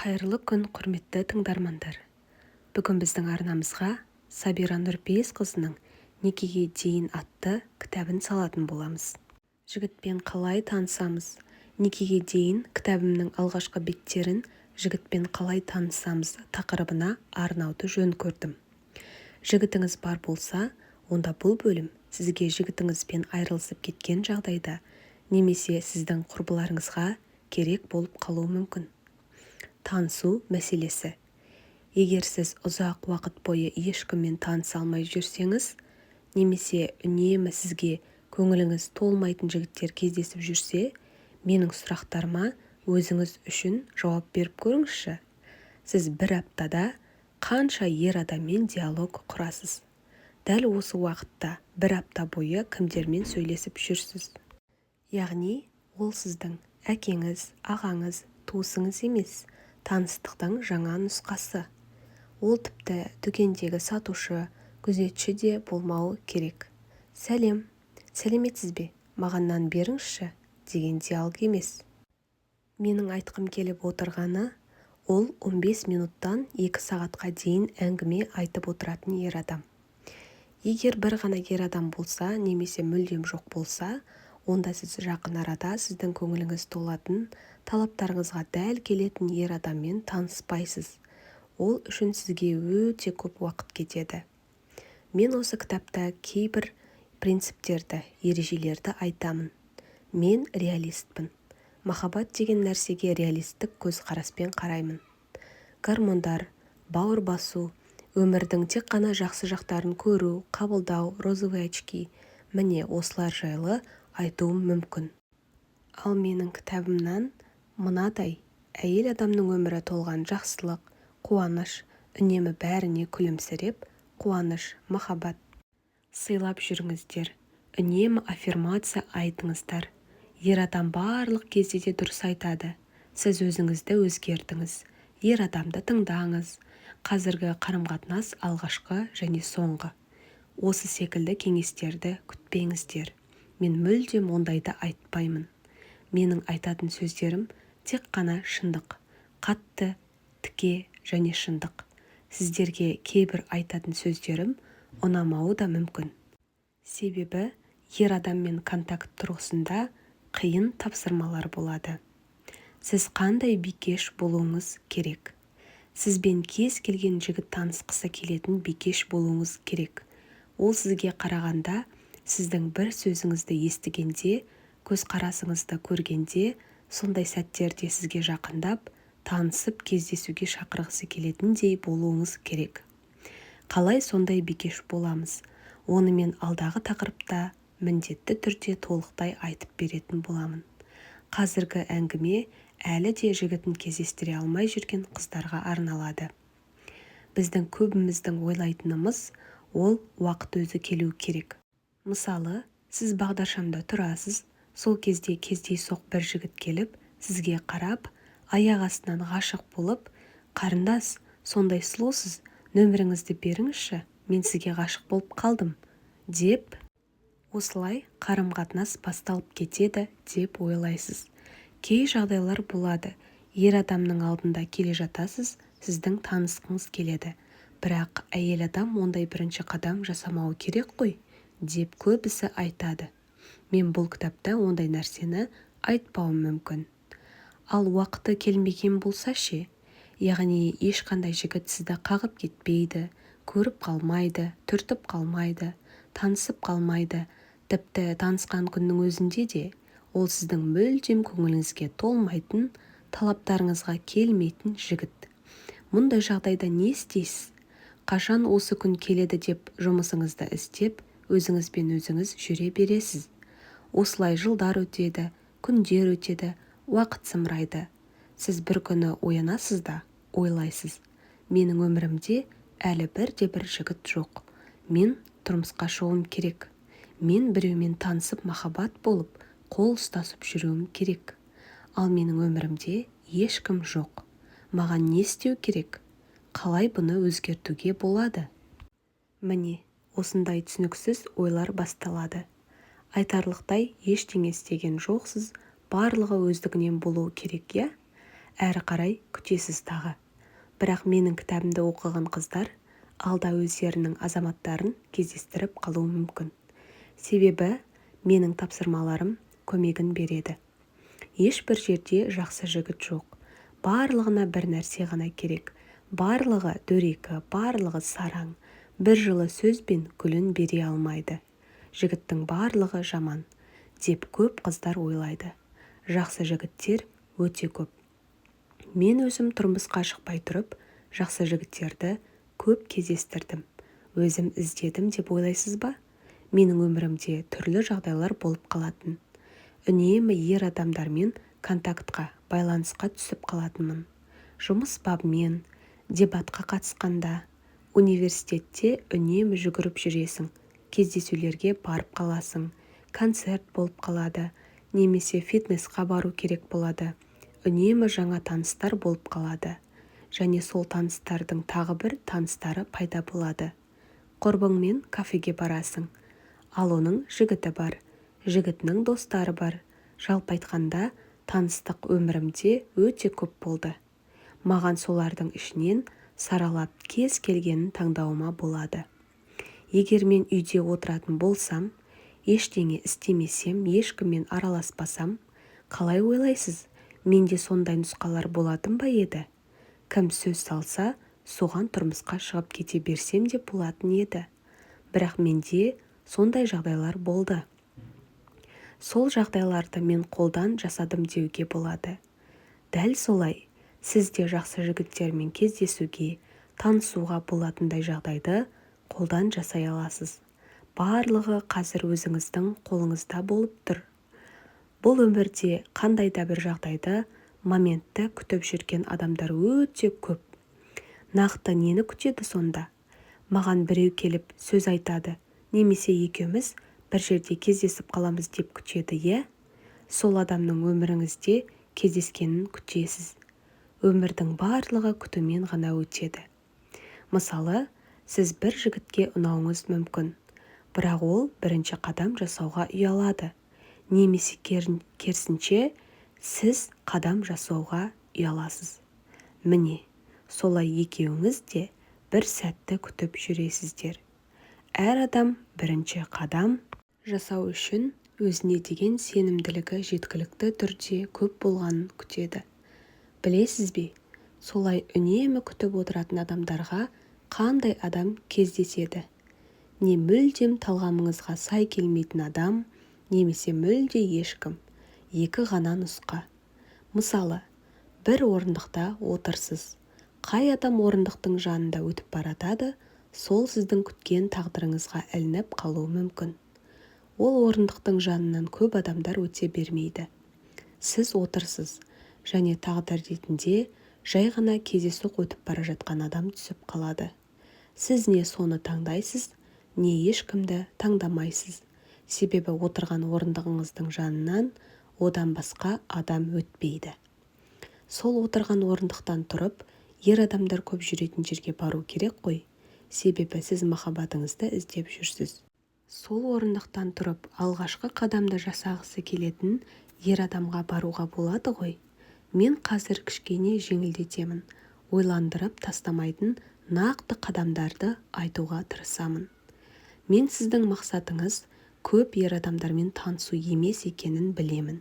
Қайырлы күн, құрметті тыңдармандар! Бүгін біздің арнамызға Сабира Нұрпейісқызының «Некеге дейін» атты кітабын салатын боламыз. Жігітпен қалай танысамыз? «Некеге дейін» кітабымның алғашқы беттерін «Жігітпен қалай танысамыз» тақырыбына арнауды жөн көрдім. Жігітіңіз бар болса, онда бұл бөлім сізге жігітіңізбен айырылысып кеткен жағдайда немесе сіздің құрбыларыңызға керек болып қалуы мүмкін. Танысу мәселесі. Егер сіз ұзақ уақыт бойы ешкіммен таныса алмай жүрсеңіз немесе үнемі сізге көңіліңіз толмайтын жігіттер кездесіп жүрсе, менің сұрақтарыма өзіңіз үшін жауап беріп көріңізші. Сіз бір аптада қанша ер адаммен диалог құрасыз? Дәл осы уақытта бір апта бойы кімдермен сөйлесіп жүрсіз? Яғни ол сіздің әкеңіз, ағаңыз, туысыңыз емес, таныстықтың жаңа нұсқасы. Ол тіпті дүкендегі сатушы, күзетші де болмауы керек. «Сәлем, сәлеметсіз бе, маған нан беріңізші» деген диалог емес. Менің айтқым келіп отырғаны, ол 15 минуттан 2 сағатқа дейін әңгіме айтып отыратын ер адам. Егер бір ғана ер адам болса немесе мүлдем жоқ болса, онда сіз жақын арада сіздің көңіліңіз толатын, талаптарыңызға дәл келетін ер адаммен таныспайсыз. Ол үшін сізге өте көп уақыт кетеді. Мен осы кітапта кейбір принциптерді, ережелерді айтамын. Мен реалистпін. Махаббат деген нәрсеге реалистік көзқараспен қараймын. Гормондар, бауыр басу, өмірдің тек қана жақсы жақтарын көру, қабылдау, розовые очки, міне, осылар жайлы айтуым мүмкін. Ал менің кітабымнан мынадай: әйел адамның өмірі толған жақсылық, қуаныш, үнемі бәріне күлімсіреп, қуаныш, махаббат сыйлап жүріңіздер, үнемі аффирмация айтыңыздар. Ер адам барлық кезде де дұрыс айтады. Сіз өзіңізді өзгертіңіз, ер адамды тыңдаңыз. Қазіргі қарым-қатынас алғашқы және соңғы. Осы секілді кеңестерді күтпеңіздер. Мен мүлдем ондайды айтпаймын. Менің айтатын сөздерім тек қана шындық, қатты, тіке және шындық. Сіздерге кейбір айтатын сөздерім ұнамауы да мүмкін. Себебі ер адаммен контакт тұрғысында қиын тапсырмалар болады. Сіз қандай бикеш болуыңыз керек? Сізбен кез келген жігіт танысқысы келетін бикеш болуыңыз керек. Ол сізге қарағанда, сіздің бір сөзіңізді естігенде, көзқарасыңызды көргенде, сондай сәттерде сізге жақындап, танысып, кездесуге шақырғысы келетіндей болуыңыз керек. Қалай сондай бикеш боламыз? Оны мен алдағы тақырыпта міндетті түрде толықтай айтып беретін боламын. Қазіргі әңгіме әлі де жігітін кездестіре алмай жүрген қыздарға арналады. Біздің көбіміздің ойлайтынымыз, ол уақыт өзі келу керек. Мысалы, сіз бағдаршамда тұрасыз, сол кезде кездейсоқ бір жігіт келіп, сізге қарап, аяқ астынан ғашық болып, «Қарындас, сондай сұлусыз, нөміріңізді беріңізші, мен сізге ғашық болып қалдым» деп, осылай қарым-қатынас басталып кетеді деп ойлайсыз. Кей жағдайлар болады, ер адамның алдында келе жатасыз, сіздің танысқыңыз келеді. Бірақ әйел адам ондай бірінші қадам жасамауы керек қой деп көбісі айтады. Мен бұл кітапта ондай нәрсені айтпауым мүмкін. Ал уақыты келмеген болса ше? Яғни ешқандай жігіт сізді қағып кетпейді, көріп қалмайды, түртіп қалмайды, танысып қалмайды. Тіпті танысқан күннің өзінде де ол сіздің мүлдем көңіліңізге толмайтын, талаптарыңызға келмейтін жігіт. Мұндай жағдайда не істейсіз? Қашан осы күн келеді деп жұмысыңызды істеп, өзіңізбен өзіңіз жүре бересіз. Осылай жылдар өтеді, күндер өтеді, уақыт зымырайды. Сіз бір күні оянасыз да, ойлайсыз: менің өмірімде әлі бірде-бір жігіт жоқ. Мен тұрмысқа шығуым керек. Мен біреумен танысып, махаббат болып, қол ұстасып жүруім керек. Ал менің өмірімде ешкім жоқ. Маған не істеу керек? Қалай бұны өзгертуге болады? Міне, осындай түсініксіз ойлар басталады. Айтарлықтай ештеңе істеген жоқсыз, барлығы өздігінен болуы керек, иә? Әрі қарай күтесіз тағы. Бірақ менің кітабымды оқыған қыздар алда өздерінің азаматтарын кездестіріп қалуы мүмкін. Себебі менің тапсырмаларым көмегін береді. Ешбір жерде жақсы жігіт жоқ. Барлығына бір нәрсе ғана керек. Барлығы дөрекі, барлығы сараң. Бір жылы сөз бен гүлін бере алмайды. Жігіттің барлығы жаман, деп көп қыздар ойлайды. Жақсы жігіттер өте көп. Мен өзім тұрмысқа шықпай тұрып, жақсы жігіттерді көп кездестірдім. Өзім іздедім деп ойлайсыз ба? Менің өмірімде түрлі жағдайлар болып қалатын. Үнемі ер адамдармен контактқа, байланысқа түсіп қалатынмын. Жұмыс бабымен, дебатқа қатысқанда, университетте үнемі жүгіріп жүресің, кездесулерге барып қаласың, концерт болып қалады, немесе фитнесқа бару керек болады. Үнемі жаңа таныстар болып қалады. Және сол таныстардың тағы бір таныстары пайда болады. Құрбыңмен кафеге барасың. Ал оның жігіті бар, жігітінің достары бар. Жалпы айтқанда, таныстық өмірімде өте көп болды. Маған солардың ішінен саралап кез келгенін таңдауыма болады. Егер мен үйде отыратын болсам, ештеңе істемесем, ешкіммен араласпасам, қалай ойлайсыз, менде сондай нұсқалар болатын ба еді? Кім сөз салса, соған тұрмысқа шығып кете берсем де болатын еді. Бірақ менде сондай жағдайлар болды. Сол жағдайларды мен қолдан жасадым деуге болады. Дәл солай, сіз де жақсы жігіттермен кездесуге, танысуға болатындай жағдайды қолдан жасай аласыз. Барлығы қазір өзіңіздің қолыңызда болып тұр. Бұл өмірде қандай да бір жағдайды, моментті күтіп жүрген адамдар өте көп. Нақты нені күтеді сонда? Маған біреу келіп сөз айтады, немесе екеуміз бір жерде кездесіп қаламыз деп күтеді, иә? Сол адамның өміріңізде кездескенін күтесіз. Өмірдің барлығы күтумен ғана өтеді. Мысалы, сіз бір жігітке ұнауыңыз мүмкін, бірақ ол бірінші қадам жасауға ұялады. Немесе керісінше, сіз қадам жасауға ұяласыз. Міне, солай екеуіңіз де бір сәтті күтіп жүресіздер. Әр адам бірінші қадам жасау үшін өзіне деген сенімділігі жеткілікті түрде көп болғанын күтеді. Білесіз бе, солай үнемі күтіп отыратын адамдарға қандай адам кездеседі? Не мүлдем талғамыңызға сай келмейтін адам, немесе мүлде ешкім. Екі ғана нұсқа. Мысалы, бір орындықта отырсыз. Қай адам орындықтың жанында өтіп баратады, сол сіздің күткен тағдырыңызға ілініп қалуы мүмкін. Ол орындықтың жанынан көп адамдар өте бермейді. Сіз отырсыз, және тағдыр ретінде жай ғана кездейсоқ өтіп бара жатқан адам түсіп қалады. Сіз не соны таңдайсыз, не ешкімді таңдамайсыз. Себебі отырған орындығыңыздың жанынан одан басқа адам өтпейді. Сол отырған орындықтан тұрып, ер адамдар көп жүретін жерге бару керек қой. Себебі сіз махаббатыңызды іздеп жүрсіз. Сол орындықтан тұрып, алғашқы қадамды жасағысы келетін ер адамға баруға болады ғой. Мен қазір кішкене жеңілдетемін, ойландырып тастамайтын нақты қадамдарды айтуға тырысамын. Мен сіздің мақсатыңыз көп ер адамдармен танысу емес екенін білемін.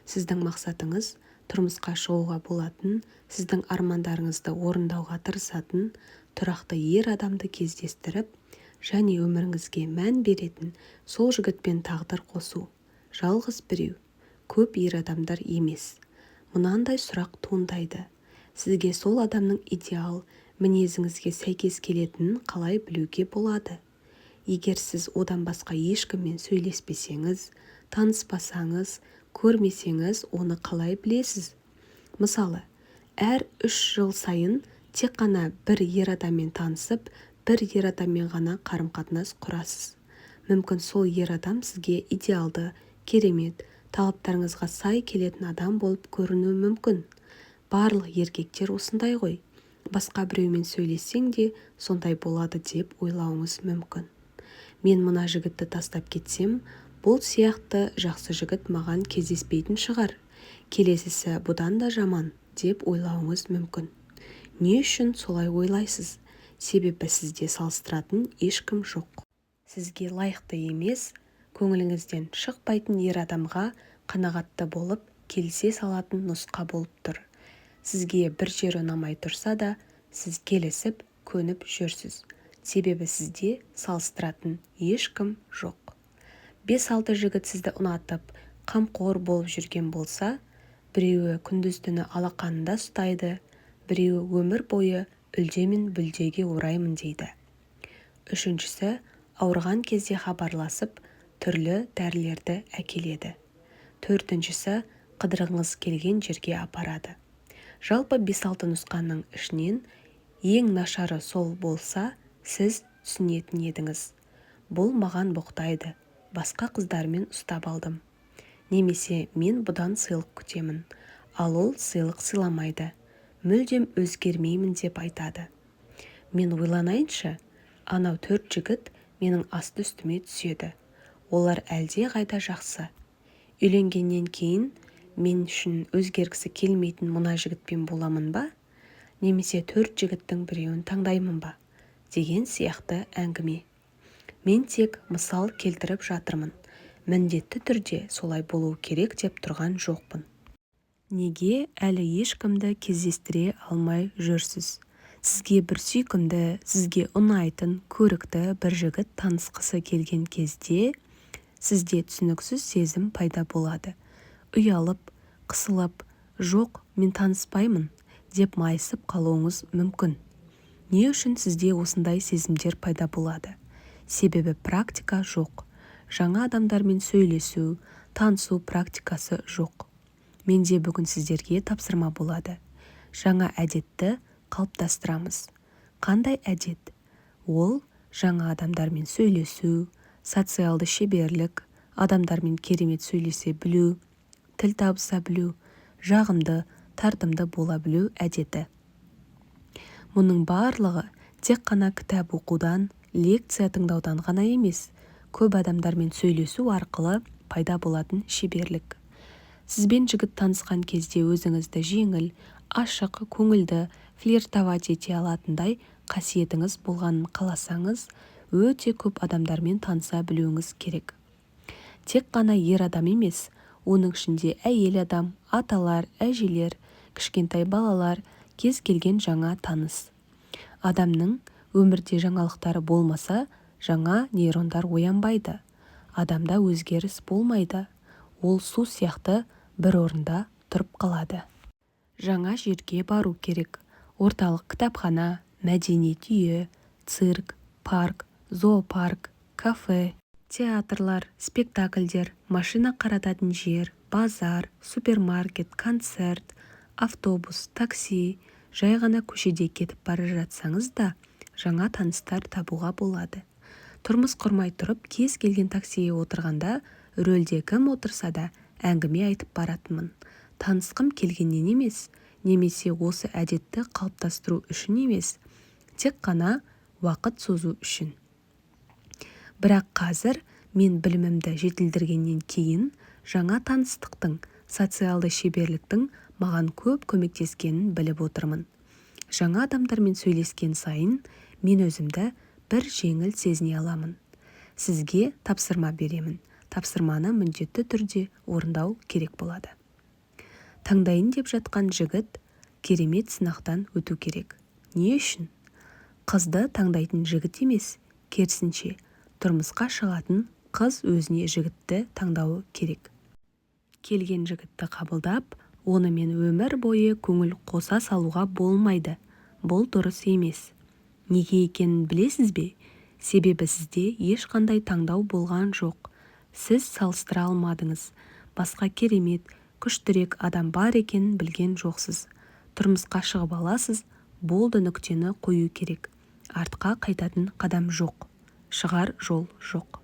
Сіздің мақсатыңыз тұрмысқа шығуға болатын, сіздің армандарыңызды орындауға тырысатын, тұрақты ер адамды кездестіріп, және өміріңізге мән беретін сол жігітпен тағдыр қосу. Жалғыз біреу, көп ер адамдар емес. Мынандай сұрақ туындайды. Сізге сол адамның идеал, мінезіңізге сәйкес келетінін қалай білуге болады? Егер сіз одан басқа ешкіммен сөйлеспесеңіз, таныспасаңыз, көрмесеңіз, оны қалай білесіз? Мысалы, әр 3 жыл сайын тек қана бір ер адаммен танысып, бір ер адаммен ғана қарым-қатынас құрасыз. Мүмкін сол ер адам сізге идеалды, керемет, талаптарыңызға сай келетін адам болып көрінуі мүмкін. Барлық еркектер осындай ғой. Басқа біреумен сөйлессең де сондай болады деп ойлауыңыз мүмкін. Мен мына жігітті тастап кетсем, бұл сияқты жақсы жігіт маған кездеспейтін шығар. Келесісі бұдан да жаман. Деп ойлауыңыз мүмкін. Не үшін солай ойлайсыз? Себебі сізде салыстыратын ешкім жоқ. Сізге лайықты емес, көңіліңізден шықпайтын ер адамға қанағатты болып, келісе салатын нұсқа болып тұр. Сізге бір жері ұнамай тұрса да, сіз келісіп, көніп жүрсіз. Себебі сізде салыстыратын ешкім жоқ. 5-6 жігіт сізді ұнатып, қамқор болып жүрген болса, біреуі күндіз-түні алақанында ұстайды, біреуі өмір бойы үлде мен бүлдеге ораймын дейді. Үшіншісі ауырған кезде хабарласып, түрлі дәрілерді әкеледі. Төртіншісі қыдырғыңыз келген жерге апарады. Жалпы 5-6 нұсқаның ішінен ең нашары сол болса, сіз түсінетін едіңіз. Бұл маған боқтайды, басқа қыздармен ұстап алдым. Немесе мен бұдан сыйлық күтемін, ал ол сыйлық сыйламайды. Мүлдем өзгермеймін деп айтады. Мен ойланайыншы, анау 4 жігіт менің асты-үстіме түседі. Олар әлде қайда жақсы. Үйленгеннен кейін мен үшін өзгергісі келмейтін мына жігітпен боламын ба? Немесе 4 жігіттің біреуін таңдаймын ба? Деген сияқты әңгіме. Мен тек мысал келтіріп жатырмын. Міндетті түрде солай болу керек деп тұрған жоқпын. Неге әлі ешкімді кездестіре алмай жүрсіз? Сізге бір сүйкімді, сізге ұнайтын, көрікті бір жігіт танысқысы келген кезде сізде түсініксіз сезім пайда болады. Ұялып, қысылып, жоқ, мен таныспаймын деп майысып қалуыңыз мүмкін. Не үшін сізде осындай сезімдер пайда болады? Себебі практика жоқ. Жаңа адамдармен сөйлесу, танысу практикасы жоқ. Менде бүгін сіздерге тапсырма болады. Жаңа әдетті қалыптастырамыз. Қандай әдет? Ол жаңа адамдармен сөйлесу, социалды шеберлік, адамдармен керемет сөйлесе білу, тіл табыса білу, жағымды, тартымды бола білу әдеті. Мұның барлығы тек қана кітап оқудан, лекция тыңдаудан ғана емес, көп адамдармен сөйлесу арқылы пайда болатын шеберлік. Сізбен жігіт танысқан кезде өзіңізді жеңіл, ашық, көңілді, флиртовать ете алатындай қасиетіңіз болғанын қаласаңыз, өте көп адамдармен таныса білуіңіз керек. Тек қана ер адам емес, оның ішінде әйел адам, аталар, әжелер, кішкентай балалар, кез келген жаңа таныс. Адамның өмірде жаңалықтары болмаса, жаңа нейрондар оянбайды. Адамда өзгеріс болмайды. Ол су сияқты бір орында тұрып қалады. Жаңа жерге бару керек. Орталық кітапхана, мәдениет үйі, цирк, парк, зоопарк, кафе, театрлар, спектакльдер, машина қарататын жер, базар, супермаркет, концерт, автобус, такси, жай ғана көшеде кетіп бара жатсаңыз да жаңа таныстар табуға болады. Тұрмыс құрмай тұрып, кез келген таксиге отырғанда, рөлде кім отырса да әңгіме айтып баратынмын. Танысқым келгеннен емес, немесе осы әдетті қалыптастыру үшін емес, тек қана уақыт созу үшін. Бірақ қазір мен білімімді жетілдіргеннен кейін жаңа таныстықтың, социалды шеберліктің маған көп көмектескенін біліп отырмын. Жаңа адамдармен сөйлескен сайын мен өзімді бір жеңіл сезіне аламын. Сізге тапсырма беремін. Тапсырманы міндетті түрде орындау керек болады. Таңдайын деп жатқан жігіт керемет сынақтан өту керек. Не үшін? Қызды таңдайтын жігіт емес, керісінше, тұрмысқа шығатын қыз өзіне жігітті таңдауы керек. Келген жігітті қабылдап, онымен өмір бойы көңіл қоса салуға болмайды. Бұл дұрыс емес. Неге екенін білесіз бе? Себебі сізде ешқандай таңдау болған жоқ. Сіз салыстыра алмадыңыз. Басқа керемет, күштірек адам бар екенін білген жоқсыз. Тұрмысқа шығып аласыз, болды, нүктені қою керек. Артқа қайтатын қадам жоқ. Шығар жол жоқ.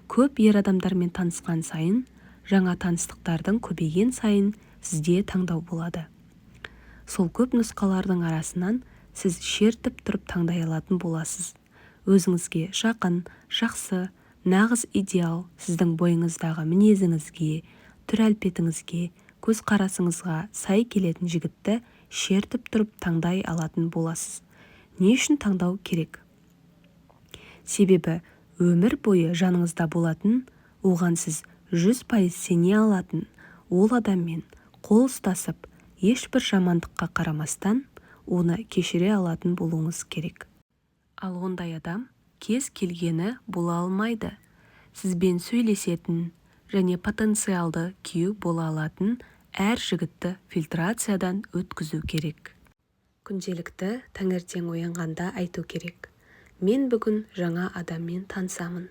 Көп ер адамдармен танысқан сайын, жаңа таныстықтардың көбейген сайын сізде таңдау болады. Сол көп нұсқалардың арасынан сіз шертіп тұрып таңдай алатын боласыз. Өзіңізге жақын, жақсы, нағыз идеал сіздің бойыңыздағы мінезіңізге, түр әлпетіңізге, Көзқарасыңызға сай келетін жігітті шертіп тұрып таңдай алатын боласыз. Не үшін таңдау керек? Себебі өмір бойы жаныңызда болатын, оған сіз 100% сене алатын, ол адаммен қол ұстасып, ешбір жамандыққа қарамастан, оны кешіре алатын болуыңыз керек. Ал ондай адам кез келгені бола алмайды. Сізбен сөйлесетін және потенциалды күйеу бола алатын әр жігітті фильтрациядан өткізу керек. Күнделікті таңертең оянғанда айту керек: мен бүгін жаңа адаммен танысамын.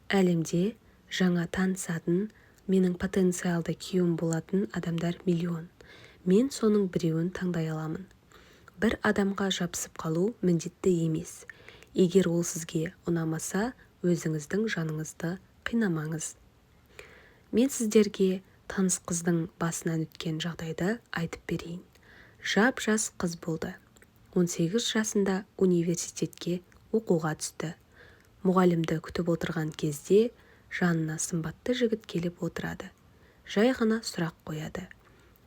Әлемде жаңа танысатын, менің потенциалды күйеуім болатын адамдар миллион. Мен соның біреуін таңдай аламын. Бір адамға жабысып қалу міндетті емес. Егер ол сізге ұнамаса, өзіңіздің жаныңызды қинамаңыз. Мен сіздерге таныс қыздың басынан өткен жағдайды айтып берейін. Жап-жас қыз болды. 18 жасында университетке оқуға түсті. Мұғалімді күтіп отырған кезде жанына сымбатты жігіт келіп отырады. Жай ғана сұрақ қояды.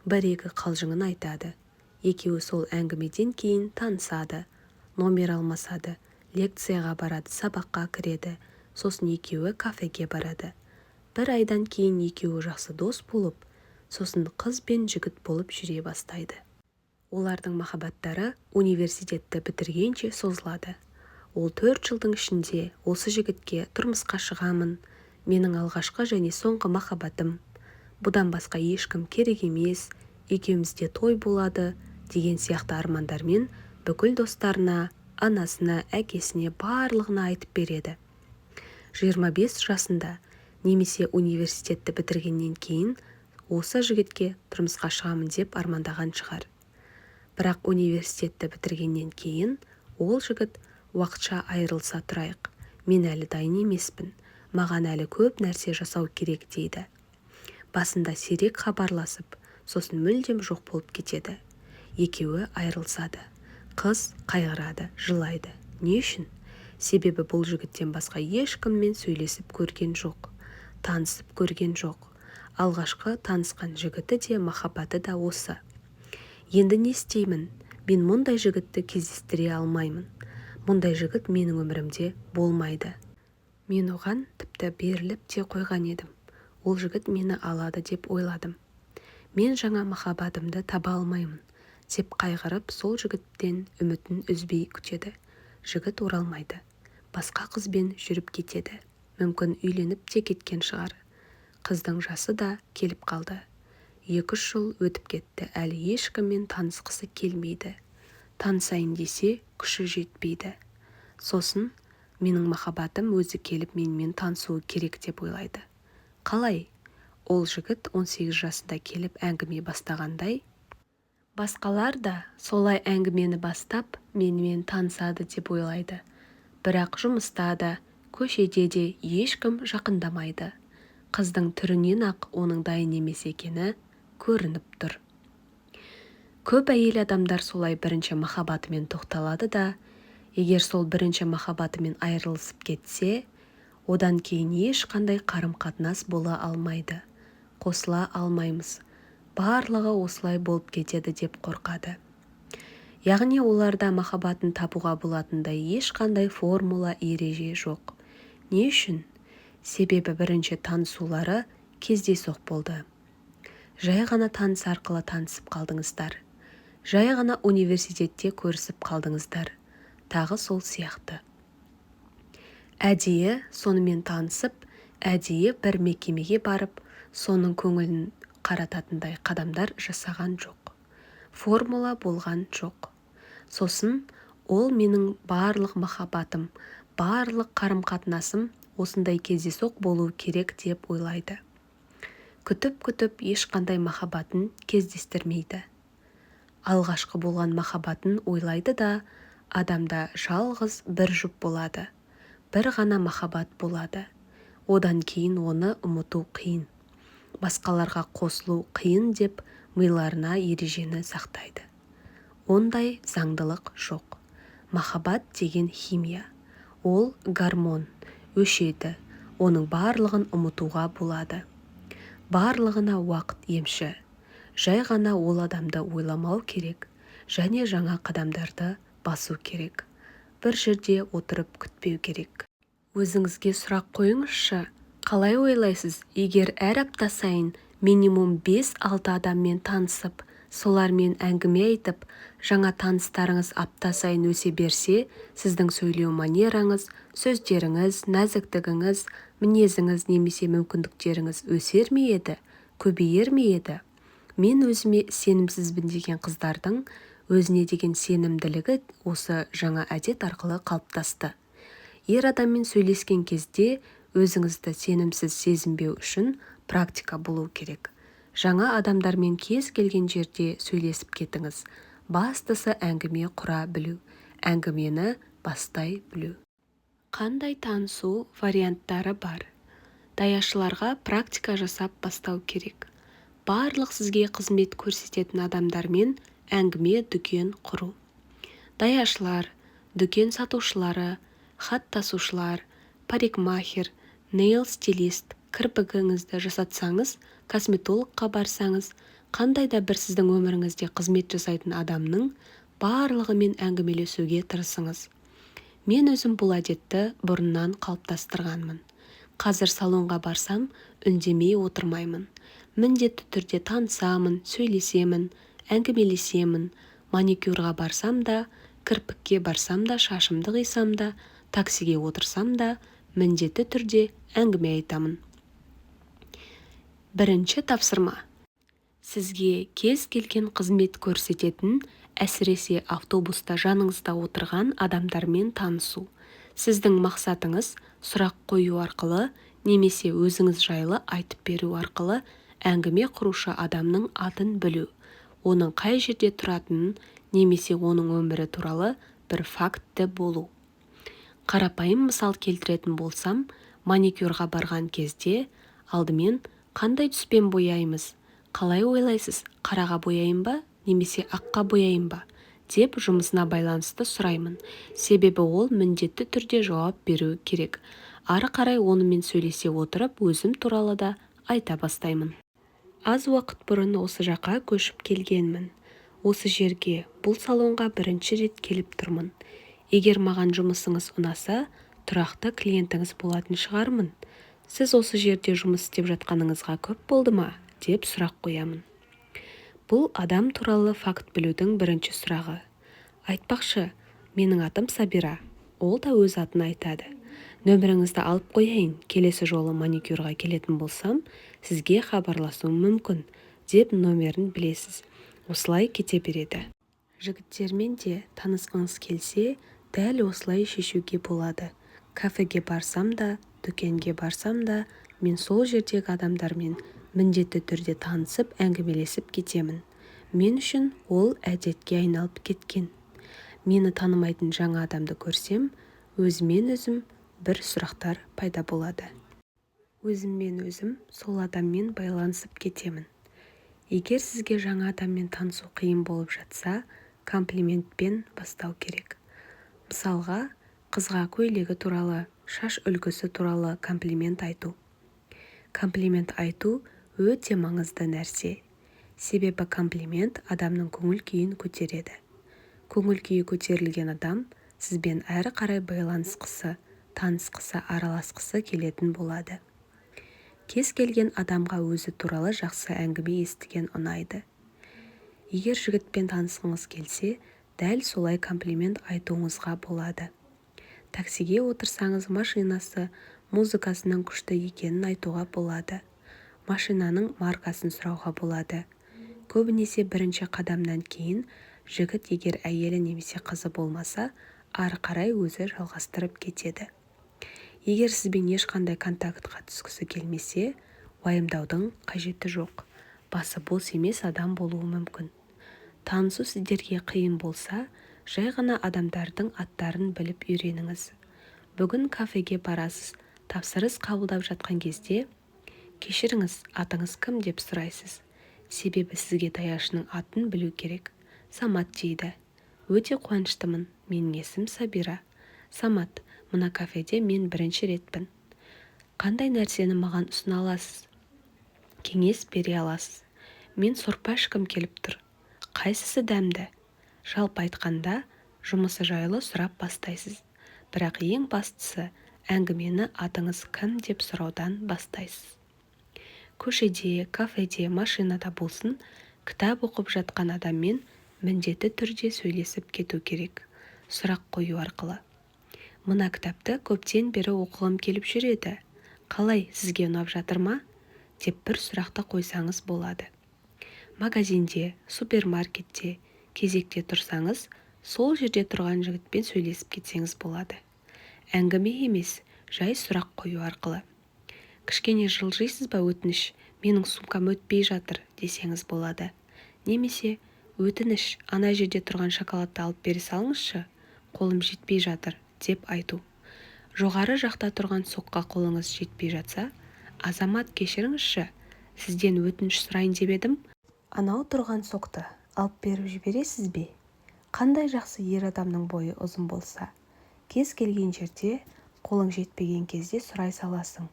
Бір-екі қалжыңын айтады. Екеуі сол әңгімеден кейін танысады, номер алмасады, лекцияға барады, сабаққа кіреді, сосын екеуі кафеге барады. Бір айдан кейін екеуі жақсы дос болып, сосын қыз бен жігіт болып жүре бастайды. Олардың махаббаттары университетті бітіргенше созылады. Ол 4 жылдың ішінде осы жігітке тұрмысқа шығамын, менің алғашқы және соңғы махаббатым, бұдан басқа ешкім керек емес, екеумізде той болады деген сияқты армандармен бүкіл достарына, анасына, әкесіне барлығына айтып береді. 25 жасында немесе университетті бітіргеннен кейін осы жігітке тұрмысқа шығамын деп армандаған шығар. Бірақ университетті бітіргеннен кейін ол жігіт уақытша айырылыса тұрайық, мен әлі дайын емеспін, маған әлі көп нәрсе жасау керек дейді. Басында сирек хабарласып, сосын мүлдем жоқ болып кетеді. Екеуі айырылысады. Қыз қайғырады, жылайды. Не үшін? Себебі бұл жігіттен басқа ешкіммен сөйлесіп көрген жоқ, танысып көрген жоқ. Алғашқы танысқан жігіті де, махаббаты да осы. Енді не істеймін? Мен мұндай жігітті кездестіре алмаймын. Мұндай жігіт менің өмірімде болмайды. Мен оған тіпті беріліп те қойған едім. Ол жігіт мені алады деп ойладым. Мен жаңа махаббатымды таба алмаймын деп қайғырып, сол жігіттен үмітін үзбей күтеді. Жігіт оралмайды. Басқа қызбен жүріп кетеді. Мүмкін үйленіп те кеткен шығар. Қыздың жасы да келіп қалды. 2-3 жыл өтіп кетті, әлі ешкіммен танысқысы келмейді. Танысайын десе, күші жетпейді. Сосын менің махаббатым өзі келіп менімен танысуы керек деп ойлайды. Қалай? Ол жігіт 18 жасында келіп әңгіме бастағандай, басқалар да солай әңгімені бастап, менімен танысады деп ойлайды. Бірақ жұмыста да, көшеде де ешкім жақындамайды. Қыздың түрінен-ақ оның дайын емес екені көрініп тұр. Көп әйел адамдар солай бірінші махаббатымен тоқталады да, егер сол бірінші махаббатымен айырылысып кетсе, одан кейін ешқандай қарым-қатынас бола алмайды, қосыла алмаймыз, барлығы осылай болып кетеді деп қорқады. Яғни оларда махаббатын табуға болатындай ешқандай формула, ереже жоқ. Не үшін? Себебі бірінші танысулары кездейсоқ болды. Жай ғана таныс арқылы танысып қалдыңыздар. Жай ғана университетте көрісіп қалдыңыздар. Тағы сол сияқты. Әдейі сонымен танысып, әдейі бір мекемеге барып, соның көңілін қарататындай қадамдар жасаған жоқ. Формула болған жоқ. Сосын ол менің барлық махаббатым, барлық қарым-қатынасым осындай кездейсоқ болу керек деп ойлайды. Күтіп-күтіп ешқандай махаббатын кездестірмейді. Алғашқы болған махаббатын ойлайды да, адамда жалғыз бір жұп болады, бір ғана махаббат болады. Одан кейін оны ұмыту қиын, басқаларға қосылу қиын деп миларына ережені сақтайды. Ондай заңдылық жоқ. Махаббат деген химия. Ол гормон, өшеді, оның барлығын ұмытуға болады. Барлығына уақыт емші. Жай ғана ол адамды ойламау керек және жаңа қадамдарды басу керек. Бір жерде отырып күтпеу керек. Өзіңізге сұрақ қойыңызшы, қалай ойлайсыз, егер әр апта сайын минимум 5-6 адаммен танысып, солармен әңгіме айтып, жаңа таныстарыңыз апта сайын өсе берсе, сіздің сөйлеу манераңыз, сөздеріңіз, нәзіктігіңіз, мінезіңіз немесе мүмкіндіктеріңіз өсер ме еді, көбейер ме еді? Мен өзіме сенімсізбін деген қыздардың өзіне деген сенімділігі осы жаңа әдет арқылы қалыптасты. Ер адаммен сөйлескен кезде өзіңізді сенімсіз сезінбеу үшін практика болу керек. Жаңа адамдармен кез келген жерде сөйлесіп кетіңіз. Бастысы әңгіме құра білу, әңгімені бастай білу. Қандай танысу варианттары бар? Даяшыларға практика жасап бастау керек. Барлық сізге қызмет көрсететін адамдармен әңгіме дүкен құру. Даяшылар, дүкен сатушылары, хат тасушылар, парикмахер, нейл-стилист, кірпігіңізді жасатсаңыз, косметологқа барсаңыз, қандай да бір сіздің өміріңізде қызмет жасайтын адамның барлығымен әңгімелесуге тырысыңыз. Мен өзім бұл әдетті бұрыннан қалыптастырғанмын. Қазір салонға барсам, үндемей отырмаймын. Міндетті түрде танысамын, сөйлесемін, әңгімелесемін. Маникюрға барсам да, кірпікке барсам да, шашымды қисам да, таксиге отырсам да, міндетті түрде әңгіме айтамын. Бірінші тапсырма. Сізге кез келген қызмет көрсететін, әсіресе автобуста жаныңызда отырған адамдармен танысу. Сіздің мақсатыңыз сұрақ қою арқылы немесе өзіңіз жайлы айтып беру арқылы әңгіме құрушы адамның атын білу, оның қай жерде тұратынын немесе оның өмірі туралы бір фактті болу. Қарапайым мысал келтіретін болсам, маникюрға барған кезде алдымен қандай түспен бояймыз, қалай ойлайсыз, қараға бояйын ба немесе аққа бояйын ба деп жұмысына байланысты сұраймын. Себебі ол міндетті түрде жауап беруі керек. Ары қарай онымен сөйлесе отырып, өзім туралы да айта бастаймын. Аз уақыт бұрын осы жаққа көшіп келгенмін. Осы жерге, бұл салонға бірінші рет келіп тұрмын. Егер маған жұмысыңыз ұнаса, тұрақты клиентіңіз болатын шығармын. Сіз осы жерде жұмыс істеп жатқаныңызға көп болды ма? Деп сұрақ қоямын. Бұл адам туралы факт білудің бірінші сұрағы. Айтпақшы, менің атым Сабира. Ол да өз атын айтады. Нөміріңізді алып қояйын, келесі жолы маникюрға келетін болсам, сізге хабарласуым мүмкін, деп номерін білесіз. Осылай кете береді. Жігіттермен де танысқыңыз келсе, дәл осылай шешуге болады. Кафеге барсам да, дүкенге барсам да, мен сол жердегі адамдармен міндетті түрде танысып, әңгімелесіп кетемін. Мен үшін ол әдетке айналып кеткен. Мені танымайтын жаңа адамды көрсем, өзіммен өзім бір сұрақтар пайда болады. Өзіммен өзім сол адаммен байланысып кетемін. Егер сізге жаңа адаммен танысу қиын болып жатса, комплиментпен бастау керек. Мысалға, қызға көйлегі туралы, шаш үлгісі туралы комплимент айту. Комплимент айту өте маңызды нәрсе. Себебі комплимент адамның көңіл күйін көтереді. Көңіл күйі көтерілген адам сізбен әрі қарай байланысқысы, танысқысы, араласқысы келетін болады. Кез келген адамға өзі туралы жақсы әңгіме естіген ұнайды. Егер жігітпен танысқыңыз келсе, дәл солай комплимент айтуыңызға болады. Таксиге отырсаңыз, машинасы, музыкасының күшті екенін айтуға болады. Машинаның маркасын сұрауға болады. Көбінесе бірінші қадамнан кейін жігіт егер әйелі немесе қызы болмаса, ары қарай өзі жалғастырып кетеді. Егер сізбен ешқандай контактқа түскісі келмесе, уайымдаудың қажеті жоқ. Басы бос емес адам болуы мүмкін. Танысу сіздерге қиын болса, жай ғана адамдардың аттарын біліп үйреніңіз. Бүгін кафеге барасыз, тапсырыс қабылдап жатқан кезде, кешіріңіз, атыңыз кім деп сұрайсыз. Себебі сізге даяшының атын білу керек. Самат дейді. Өте қуаныштымын, менің есімім Сабира. Самат, мына кафеде мен бірінші ретпін. Қандай нәрсені маған ұсына аласыз? Кеңес бере аласыз? Мен сорпа ішкім келіп тұр. Қайсысы дәмді? Жалпы айтқанда, жұмысы жайлы сұрап бастайсыз. Бірақ ең бастысы, әңгімені атыңыз кім деп сұраудан бастайсыз. Көшеде, кафеде, машинада болсын, кітап оқып жатқан адаммен міндетті түрде сөйлесіп кету керек. Сұрақ қою арқылы. Мына кітапты көптен бері оқығым келіп жүр еді. Қалай, сізге ұнап жатыр ма? Деп бір сұрақты қойсаңыз болады. Магазинде, супермаркетте кезекте тұрсаңыз, сол жерде тұрған жігітпен сөйлесіп кетсеңіз болады. Әңгіме емес, жай сұрақ қою арқылы. Кішкене жылжисыз ба, өтініш, менің сумкам өтпей жатыр десеңіз болады. Немесе өтініш, ана жерде тұрған шоколадты алып бере салыңызшы, қолым жетпей жатыр деп айту. Жоғары жақта тұрған сокқа қолыңыз жетпей жатса, азамат, кешіріңізші, сізден өтініш сұрайын деп едім, анау тұрған сокты алып беріп жібересіз бе? Қандай жақсы ер адамның бойы ұзын болса, кез келген жерде қолың жетпеген кезде сұрай саласың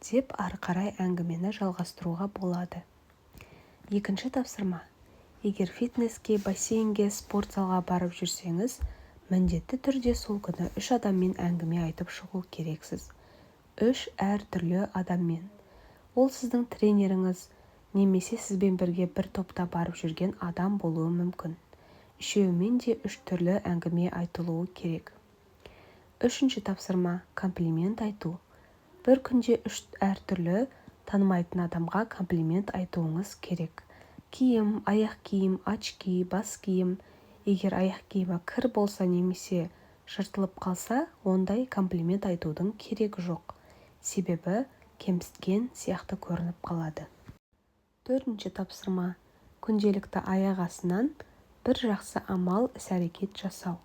деп ары қарай әңгімені жалғастыруға болады. Екінші тапсырма. Егер фитнеске, бассейнге, спорт залға барып жүрсеңіз, міндетті түрде сол күні 3 адаммен әңгіме айтып шығу керексіз. 3 әртүрлі адаммен. Ол сіздің тренеріңіз немесе сізбен бірге бір топта барып жүрген адам болуы мүмкін. Үшеуімен де 3 түрлі әңгіме айтылуы керек. Үшінші тапсырма – комплимент айту. Бір күнде 3 әртүрлі танымайтын адамға комплимент айтуыңыз керек. Киім, аяқ киім, очки, бас киім. Егер аяқ киімі кір болса немесе жыртылып қалса, ондай комплимент айтудың керегі жоқ. Себебі кемсіткен сияқты көрініп қалады. Төртінші тапсырма – күнделікті аяқ астынан бір жақсы амал, іс-әрекет жасау.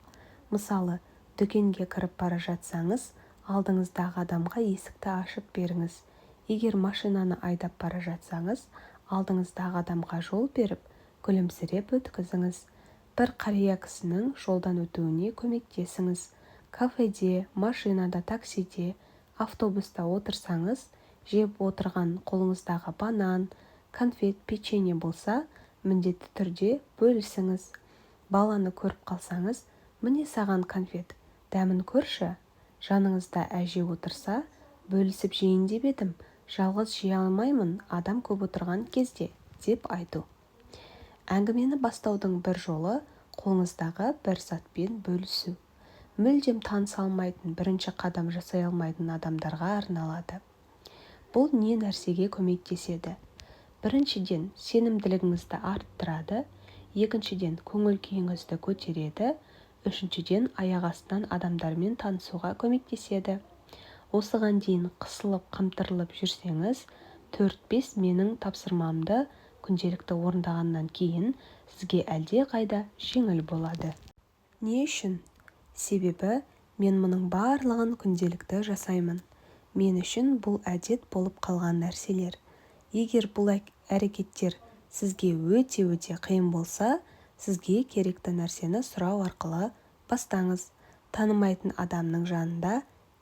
Мысалы, дүкенге кіріп бара жатсаңыз, алдыңыздағы адамға есікті ашып беріңіз. Егер машинаны айдап бара жатсаңыз, алдыңыздағы адамға жол беріп, күлімсіреп өткізіңіз. Бір қария кісінің жолдан өтуіне көмектесіңіз. Кафеде, машинада, таксиде, автобуста отырсаңыз, жеп отырған қолыңыздағы банан, конфет, печенье болса, міндетті түрде бөлісіңіз. Баланы көріп қалсаңыз, міне саған конфет, дәмін көрші. Жаныңызда әже отырса, бөлісіп жейін деп едім, жалғыз жей алмаймын адам көп отырған кезде деп айту. Әңгімені бастаудың бір жолы қолыңыздағы бір затпен бөлісу. Мүлдем таныса алмайтын, бірінші қадам жасай алмайтын адамдарға арналады. Бұл не нәрсеге көмектеседі? Біріншіден, сенімділігіңізді арттырады, екіншіден, көңіл күйіңізді көтереді, үшіншіден, аяқ астынан адамдармен танысуға көмектеседі. Осыған дейін қысылып, қымтырылып жүрсеңіз, 4-5 менің тапсырмамды күнделікті орындағаннан кейін сізге әлде қайда жеңіл болады. Не үшін? Себебі мен мұның барлығын күнделікті жасаймын. Мен үшін бұл әдет болып қалған нәрселер. Егер бұл әрекеттер сізге өте-өте қиын болса, сізге керекті нәрсені сұрау арқылы бастаңыз. Танымайтын адамның жанында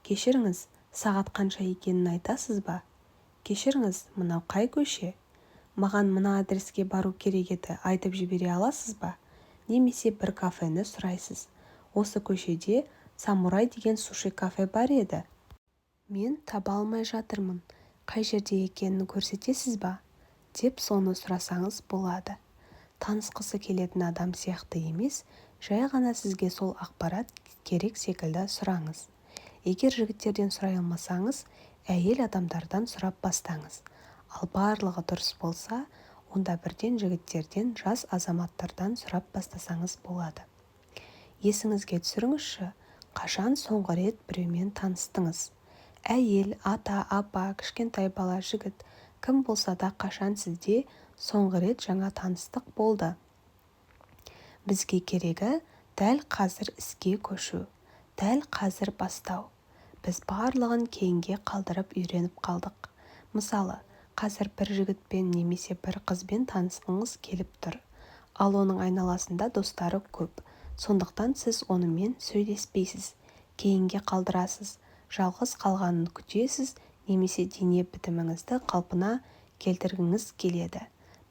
кешіріңіз, сағат қанша екенін айтасыз ба? Кешіріңіз, мынау қай көше? Маған мына адреске бару керек еді, айтып жібере аласыз ба? Немесе бір кафені сұрайсыз. Осы көшеде Самурай деген суши кафе бар еді. Мен таба алмай жатырмын. Қай жерде екенін көрсетесіз ба? Деп соны сұрасаңыз болады. Танысқысы келетін адам сияқты емес, жай ғана сізге сол ақпарат керек секілді сұраңыз. Егер жігіттерден сұрай алмасаңыз, әйел адамдардан сұрап бастаңыз. Ал барлығы дұрыс болса, онда бірден жігіттерден, жас азаматтардан сұрап бастасаңыз болады. Есіңізге түсіріңізші, қашан соңғы рет біреумен таныстыңыз? Әйел, ата, апа, кішкентай бала, жігіт, кім болса да қашан сізде соңғы рет жаңа таныстық болды? Бізге керегі дәл қазір іске көшу, дәл қазір бастау. Біз барлығын кейінге қалдырып үйреніп қалдық. Мысалы, қазір бір жігітпен немесе бір қызбен танысқыңыз келіп тұр. Ал оның айналасында достары көп. Сондықтан сіз онымен сөйлеспейсіз, кейінге қалдырасыз, жалғыз қалғанын күтесіз немесе дене бітіміңізді қалпына келтіргіңіз келеді.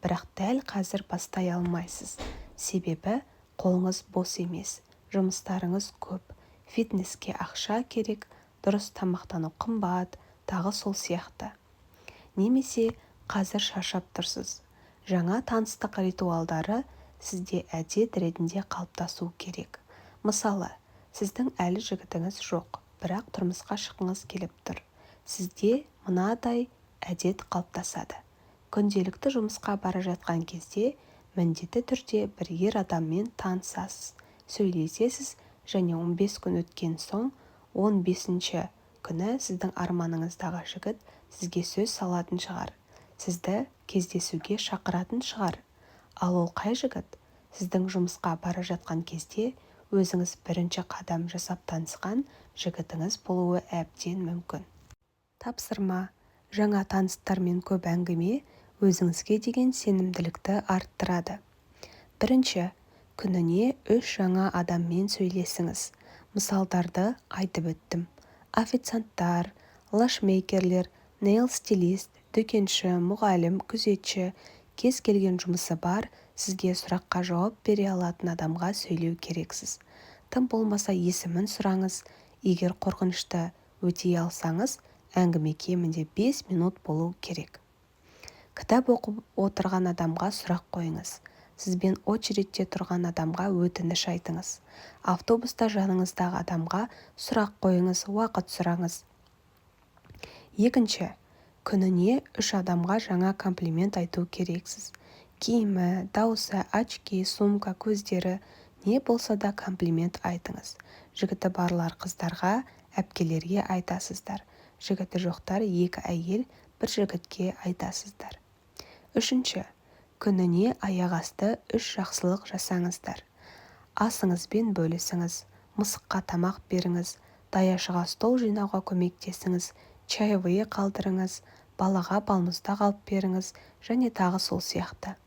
Бірақ дәл қазір бастай алмайсыз. Себебі қолыңыз бос емес, жұмыстарыңыз көп, фитнеске ақша керек, дұрыс тамақтану қымбат, тағы сол сияқты. Немесе қазір шаршап тұрсыз. Жаңа таныстық ритуалдары сізде әдет ретінде қалыптасуы керек. Мысалы, сіздің әлі жігітіңіз жоқ, бірақ тұрмысқа шыққыңыз келіп тұр. Сізде мынадай әдет қалыптасады. Күнделікті жұмысқа бара жатқан кезде міндетті түрде бір ер адаммен танысасыз, сөйлесесіз және 15 күн өткен соң 15-ші күні сіздің арманыңыздағы жігіт сізге сөз салатын шығар, сізді кездесуге шақыратын шығар. Ал ол қай жігіт? Сіздің жұмысқа бара жатқан кезде өзіңіз бірінші қадам жасап танысқан жігітіңіз болуы әбден мүмкін. Тапсырма. Жаңа таныстармен көп әңгіме өзіңізге деген сенімділікті арттырады. Бірінші, күніне 3 жаңа адаммен сөйлесіңіз. Мысалдарды айтып өттім. Официанттар, лашмейкерлер, нейл-стилист, дүкенші, мұғалім, күзетші, кез келген жұмысы бар, сізге сұраққа жауап бере алатын адамға сөйлеу керексіз. Тым болмаса есімін сұраңыз. Егер қорқынышты өтей алсаңыз, әңгіме кемінде 5 минут болу керек. Кітап оқып отырған адамға сұрақ қойыңыз. Сізбен очередьте тұрған адамға өтініш айтыңыз. Автобуста жаныңыздағы адамға сұрақ қойыңыз, уақыт сұраңыз. Екінші, күніне 3 адамға жаңа комплимент айту керексіз. Киімі, даусы, очки, сумка, көздері, не болса да комплимент айтыңыз. Жігіті барлар қыздарға, әпкелерге айтасыздар. Жігіті жоқтар 2 әйел, бір жігітке айтасыздар. Үшінші, күніне аяғасты 3 жақсылық жасаңыздар. Асыңызбен бөлісіңіз, мысыққа тамақ беріңіз, даяшыға стол жинауға көмектесіңіз, чаевые қалдырыңыз, балаға балмұздақ алып беріңіз және тағы сол сияқты.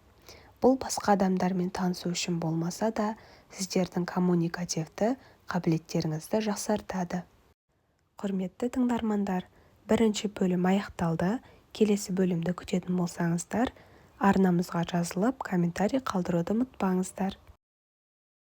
Бұл басқа адамдармен танысу үшін болмаса да, сіздердің коммуникативті қабілеттеріңізді жақсартады. Құрметті тыңдармандар, бірінші бөлім аяқталды. Келесі бөлімді күтетін болсаңыздар, арнамызға жазылып, комментарий қалдыруды ұмытпаңыздар.